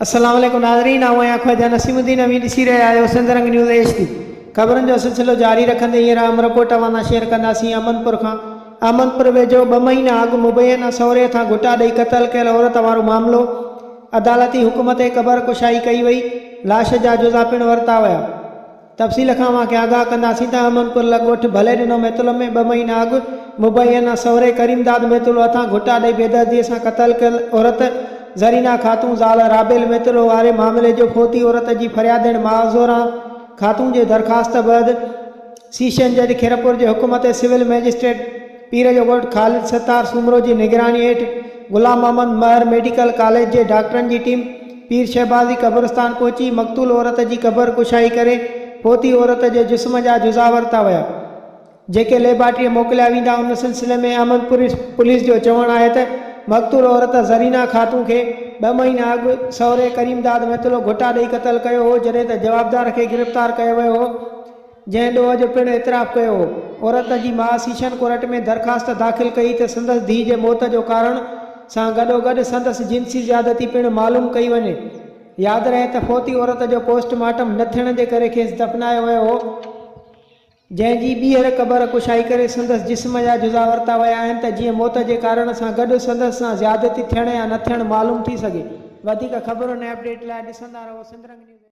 السلام عليڪم ناظرين آئون آهيان خواجه نسيم الدين اوهين ڏسي رهيا آهيو Sindh Rang news H D خبرن جو سلسلو جاري رکندي هينئر اهم رپورٽ اوهان سان شيئر ڪنداسين احمدپور کان احمدپور ويجهو ٻه مهينا اڳ مبينا سهري هٿان گهٽا ڏئي قتل ڪيل عورت وارو معاملو عدالتي حڪم تي قبر ڪشائي ڪئي وئي لاش جا جزا پڻ ورتا ويا. تفصيل کان اوهان کي آگاهه ڪنداسين ته احمدپور لڳ ڳوٺ ڀلي ڏنو ميتلو ۾ ٻه مهينا اڳ مبينا سهري ڪريم داد ميتلو هٿان گهٽا ڏئي بيدردي سان قتل ڪيل عورت زرينا خاتون زال رابيل ميتلو واري معاملي جو فوتي عورت جي فريادڻ معذوران خاتون جي درخواست بعد سيشن جج خيرپور جي حڪم تي سول مئجسٽريٽ پير جو ڳوٺ خالد ستار سومرو جي نگراني هيٺ غلام محمد مهر ميڊيڪل ڪاليج جي ڊاڪٽرن جي ٽيم پير شهبازي قبرستان پهچي مقتول عورت جي قبر ڪشائي ڪري فوتي عورت جي جسم جا جزا ورتا ويا جيڪي ليبارٽريء موڪليا ويندا ان سلسلي ۾ احمد پور پوليس جو چوڻ آهي ته مقتول عورت زرينا خاتون کي ٻه مهينا اڳ سهري ڪريم داد ميتلو گهٽا ڏئي قتل ڪيو هو جڏهن ته جوابدار کي گرفتار ڪيو ويو هو جنهن ڏوهه جو پڻ اعتراف ڪيو هو. عورت جي ماء سيشن ڪورٽ ۾ درخواست داخل ڪئي ته سندس ڌيء جي موت جو ڪارڻ سان گڏوگڏ سندس جنسي زيادتي پڻ معلوم ڪئي وڃي. ياد رهي ته فوتي عورت جو پوسٽ مارٽم نه ٿيڻ جي ڪري کيس دفنايو ويو هو، جنهن جي ٻيهر قبر ڪشائي ڪري سندس جسم جا جزا ورتا ويا آهن ته جيئن موت جي ڪارڻ سان گڏ سندس سان زيادتي ٿيڻ يا نه ٿيڻ معلوم ٿي سگهي. وڌيڪ خبرن ۽ اپڊيٽ لاء ڏسندا رهو سنڌرنگ نيوز.